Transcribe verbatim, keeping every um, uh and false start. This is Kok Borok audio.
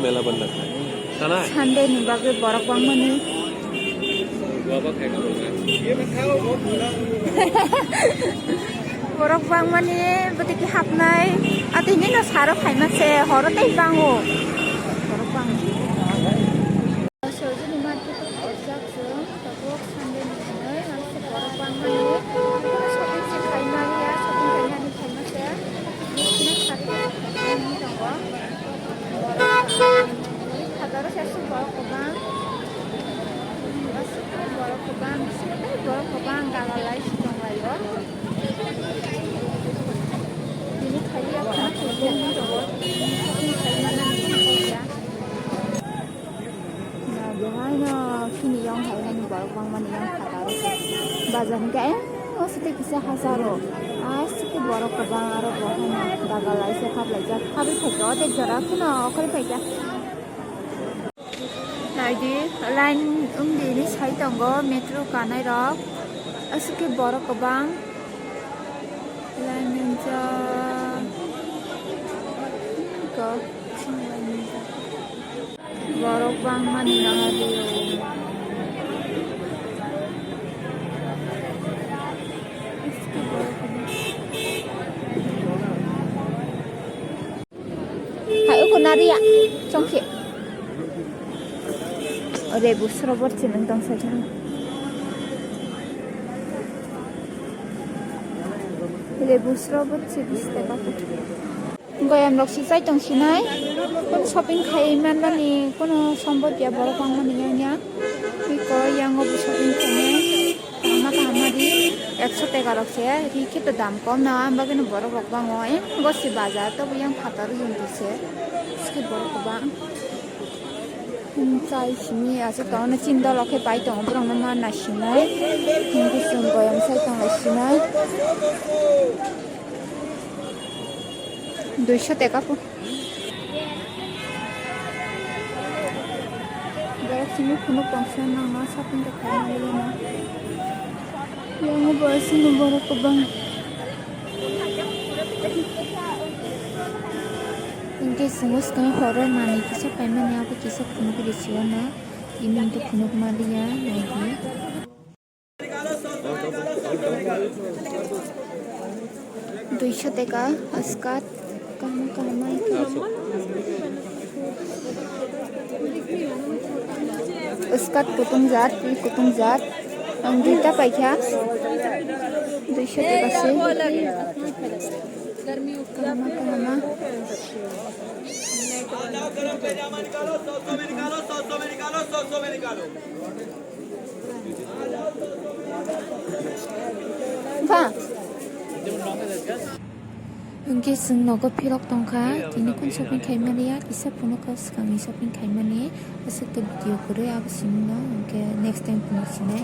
Sunday ni bagwi borok bangmani. Borok bangmani bwtwi khe hapnai. Atwini no saro phaima se horo tei bango. Borok bang. Sojini market o phaijak chwng. Tabuk Sunday ni hwnwi, ang se borok bangmani shopping se khai mani ya, shopping khainani phaima se. Bini sari wngwi tongo. Borok hazaro se aswk borok kwbang. Aswk borok kwbang, bisingo tei borok kwbang daga lai se tonglaio. Bini khaiya khana khaiya wngwi tongo. Shopping khai manani ya. Na, behaino chini yang hai nani borok bangmani yang phataro se. Bazar hwnkhe, eh, o site kisa hazaro. Aswk borok kwbang aro bo haino daga laijak, hap laijak. Habwi phaikha, o tek jora kheno okhorwi phaikha. Naidi, line wngdi hinwi sai tongo, metro kanai rok. Aswk borok kwbang. Line wngjak. Go. Borok bangmani nang adi o. Hai, uko nariya, chongkhe. Ore, busro bor chinang tong sa chinang. Ore, busro bor chi bis te bapu. Goyam rok si chai tong sinai. Kun shopping khai manmani kuno sombot ya borok bangmani yang ya. Iko yang o shopping khai. Kahama kahama di ekso teka rok se, ri khe to dam kom na, ang bagwi no borok rok bango, em, gosi bazar, tobo yang phatar jun di se, ski borok bang. Hmm, chai simi aswk tongo, chin dolo khe pai tongo, borok no ma nai sinai, hinke chwng goyam sai tong lai sinai. Duiso teka po. Borok simi phunuk tongsa nangma shopping ta khaima liya na. Yang borok simi borok kwbang. Hinkhe chwng swkang horo manwi kisa paimani abo kisa phunuk rw sio na. Tini hinkhe phunuk ma liya naidi. Duiso teka, skirt, kaham kaham ai. Skirt kutung jat, pi kutung jat. Ang duita paikha. Duiso teka se. Kaham kaham. Ba. Hwnkhe chwng nogo philok tongkha, tini kun shopping khaimani ya, kisa phunukgo swkangni shopping khaimani, aswk khe video kwrwi abo simi no, hwnkhe next time phunuk sinai.